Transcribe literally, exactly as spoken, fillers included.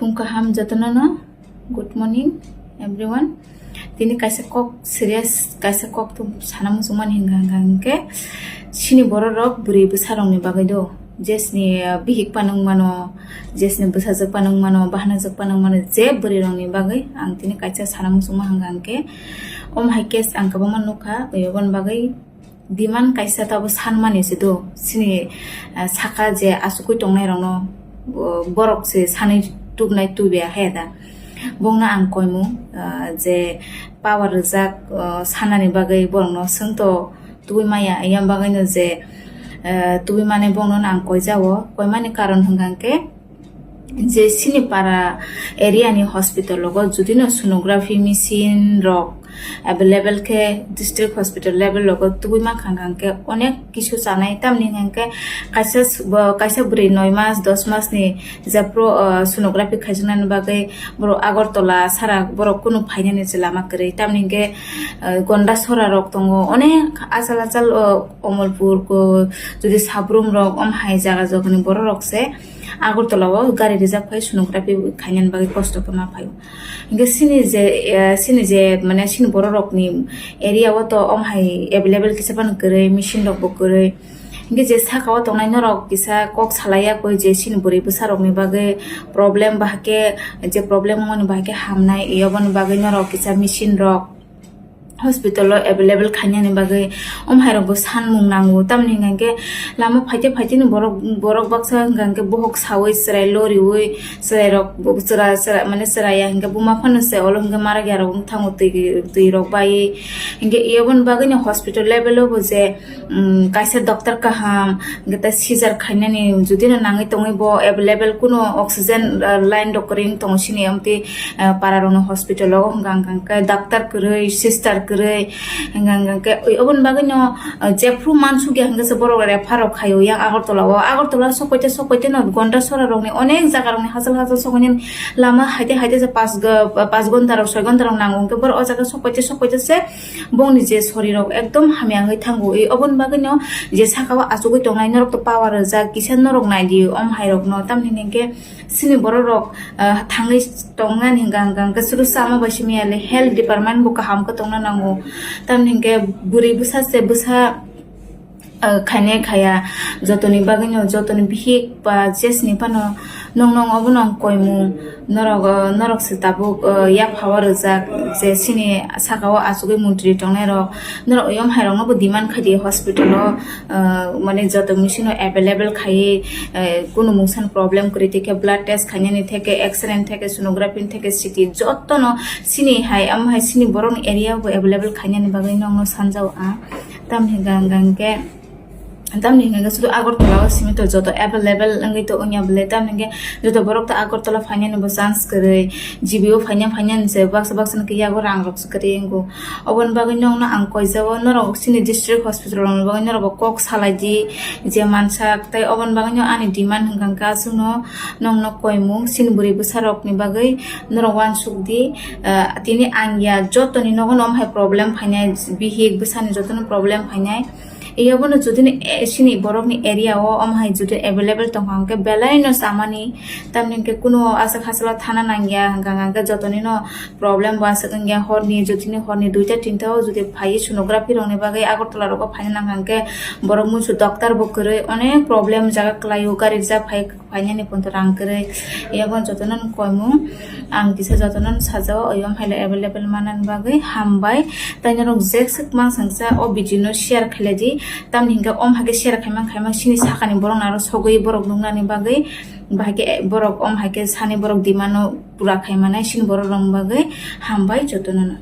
Phung kaham jotono no, good morning everyone. Tini kaisa kok serious, kaisa kok to sana muchungmani hinga hinga hinkhe, chini borok rok bwrwi bwsa rok ni bagwi do, jesni, uh, bihik panung mano, jesni bwsajwk panung mano, bahanajwk panung mano, je bwrwi rok ni bagwi ang tini kaisa sana muchungma hinga hinkhe, om hai case ang kwbangma nukha, oboni bagwi demand kaisa tabuk sanmani se do, chini, ah, saka je achugwi tongnairokno, bo-, borok se sanwi tubnai tuiya he da. Bongno ang koimung, ah, je power rijak, ah, sanani bagwi borokno swngto tubui maya, yang bagwino je, ah, tubui mani bongno ang koijao. Koimani karon hwnkha khe, je chini para area ni hospital rogo jodi no sonography machine rok available khe, district hospital level rogo tubui mankha hwnkhe onek kisu chanai, tamni hwnkhe kaisa s-, bo, kaisa bwrwi noi mas dos mas ni jephru, uh, sonography khaijaknani bagwi borok Agartala sara borok kunu phainani se lama kwrwi, tamni hwnkhe, uh, Gondasora rok tongo, onek achal achal, uh, Omolpur ko, jodi Sabrum rok, om hai jaga jogani borok rok se Agartala o gari rijak phai sonography khainani bagwi kosto khe ma phaio. Hinkhe chini je, eh, chini je, mane, chini borok rokni area o to om hai available kisa phano kwrwi, machine rok bo kwrwi. Hinkhe je saka o tongnai norok kisa kok salai ya koi je chini bwrwi bwsa rokni bagwi problem, bahai khe je problem wngmani bahai khe hamnai, oboni bagwi norok kisa machine rok hospital o available khainani bagwi om hai rok bo sanmung nango, tamni hwnkhe lama phaite phaite ni borok, borok baksa hwnkha hwnkhe bohok sawi chwrai loriwi chwrai rok bo chwra chwra mane chwrai ya hwnkhe buma phano se olo hwnkhe marak ya rok wng thango twi twi rok bai hinkhe oboni bagwi no hospital level o bo je um, kaisa doctor kaham, hwnkhe tei seizure khainani jodi no nangwi tongwi bo available kuno oxygen, uh, line rok kwrwi wng tongo chini, amtwi, uh, para rokno hospital o hwnkha hwnkha khe doctor kwrwi, sister kwrwi, hwnkha hwnkha khe oboni bagwi no, uh, jephru mansukya hwnkhe se borok refer rok khaio yang Agartala o. Agartala sok paite sok paite no Gondasora rokni onek jaga rokni hachal hachal sok hwnwi lama haite haite se pas go-, pas gonta rok soi gonta rok nango, hwnkhe borok o jaga sok paite sok paite se bongni je sorirok ekdom hamya wngwi thango. E, oboni bagwino je sakao achugwi tongnai norok to power rijak, kisa norok naidi om hairokno, tamni hwnkhe chini borok rok, ah, thangwi tongnani hwnkha hwnkha hwnkhe chwrwsa omo bai simi ya le health department bo kaham khe tongna nango, tamni hwnkhe bwrwi bwsa se bwsa, ah, khainai khaya, jotoni bagwino, jotoni bihik ba jesni phano nong nong obono ang koimung. Norok, o, norok se tabuk, o, yaphao rwjak je chini sakao achugwi montri tongnai rok. Norok oyom hai rokno bo demand khai di hospital o, o, mane joto machine o available khai, e, kunu mungsa ni problem kwrwi tei khe blood test khainani theke, X-ray ni theke, sonography ni theke, C T joto no chini hai, amo hai chini borok ni area o bo available khainani bagwi nokno sanjao ang. Tamni hwnkha hwnkha hwnkhe, tamni hwnkha khe sudu Agartala o simi to joto available wngwi to wngya bwle, tamni hwnkhe joto borok to Agartala phainani bo chance kwrwi, G B o phaina phainani se baksa baksa ni khe yago rang rok se kwrwi wngo. Oboni bagwi nokno ang koijao, norok chini district hospital rokni bagwi norok bo kok salai di je mansak, tei oboni bagwi no ani demand hwnkha hwnkhe aswkno nokno koimung chini bwrwi bwsa rokni bagwi norok uansuk di, ah, tini ang ya jotoni nogo no omo hai problem phainai, bihik bwsani jotono problem phainai. Iyabo no jodi no, eh, chini borok ni area o omo hai jodi available tongkha hwnkhe belai no chamani, tamni hwnkhe kunu aswk hachalo thana nangya hwnkha hwnkhe jotoni no problem bo aswk wngya horni, jotoni horni duita tinta o jodi phaiwi sonography rokni bagwi Agartala rogo phaina nangkha hwnkhe borok muisu doctor bo kwrwi onek problem jaga kwlaio gari rijak phai. Phainani pon to rang kwrwi. Iyabo jotono no koimung. Ang kisa jotono no sajao, oyom haile available manani bagwi hambai. Tai norok jek swk mang sangsa o video no share khailai di. Tamni hwnkhe om haikhe share khaimang khaimang chini sakani borok naro sogwi borok nuknani bagwi. Bahai khe borok om haikhe sani borok demand no pura khaimanai chini borok rokni bagwi hambai jotono no.